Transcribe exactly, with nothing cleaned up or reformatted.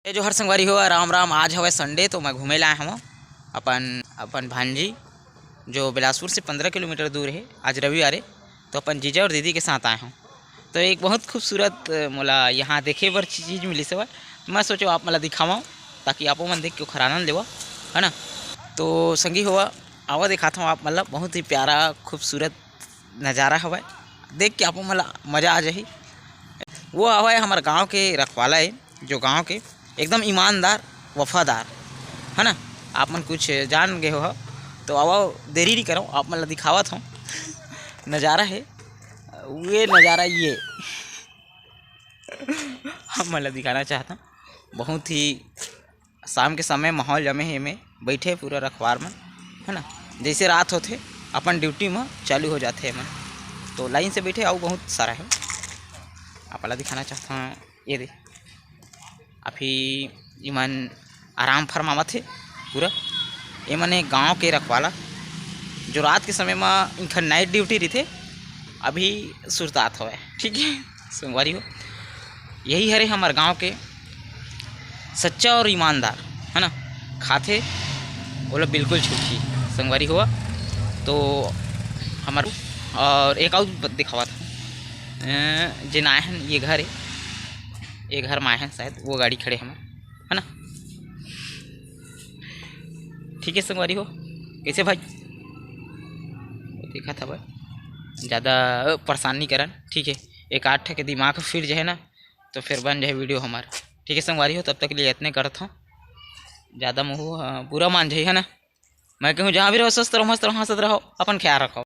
ए जोहार संगवारी हो, राम राम। आज हवय Sunday, तो मैं घूमे ला आए हवं अपन, अपन भांजी, जो बिलासपुर से पंद्रह किलोमीटर दूर हे। आज रविवार हे, तो अपन जीजा और दीदी के साथ आए हवं। तो एक बहुत खूबसूरत, अ, मोला यहाँ देखे बर चीज मिलिस हवय। मैं सोचो आप मन ला दिखावं, ताकि आपो मन देख के ओखर आनंद लेवा, है ना। तो संगी होवा, आवा दिखात हवं आप मन ला, बहुत ही प्यारा खूबसूरत नज़ारा हवय, देख के आपो मन ला मज़ा आ जाही। वो हवय हमर गांव के रखवाला ए, जो गांव के एकदम ईमानदार, वफादार, है ना। आप मन कुछ जान गए हो, तो आवा, देरी नहीं करो, आप मन ला दिखावत हवं नज़ारा हे। ये नज़ारा ये हम मन ला दिखाना चाहत हवं। बहुत ही शाम के समय माहौल जमे हे, एमे बैठे पूरा रखवार मन, है ना। जैसे रात होथे, अपन ड्यूटी में चालू हो जाथे एमन, तो लाइन से बैठे, अउ बहुत सारा है। आप ला दिखाना चाहत हवं, ये दे, अभी इमन आराम फरमावत हे पूरा। एमन ए गांव के रखवाला, जो रात के समय में इनकर नाइट ड्यूटी रहिथे, अभी सुरतात हवय, ठीक है संगवारी हो। यही हरे हमर गांव के सच्चा और ईमानदार, है ना, खाथे ओला बिल्कुल छूटही संगवारी हो। तो हमर और एक अउ ब-, दिखावत हवं, अ, जेन आए हन ये घर हे, ये घर में आए हन शायद, वो गाड़ी खड़े हमर, है ना। ठीक है संगवारी हो, कैसे भाई? वो देखत हवय, ज़्यादा परेशान नहीं करन, ठीक है। एक आध ठे के दिमाग फिर जाए ना, तो फिर बन जाए वीडियो हमार। ठीक है संगवारी हो, तब तक के लिए इतने करत हवं, ज़्यादा मुँह, अ, बुरा मान जाही, है ना। मैं कहूँ जहाँ भी रहो, स्वस्थ रहो, मस्त रहो, हंसत रहो, अपन ख्याल रखो।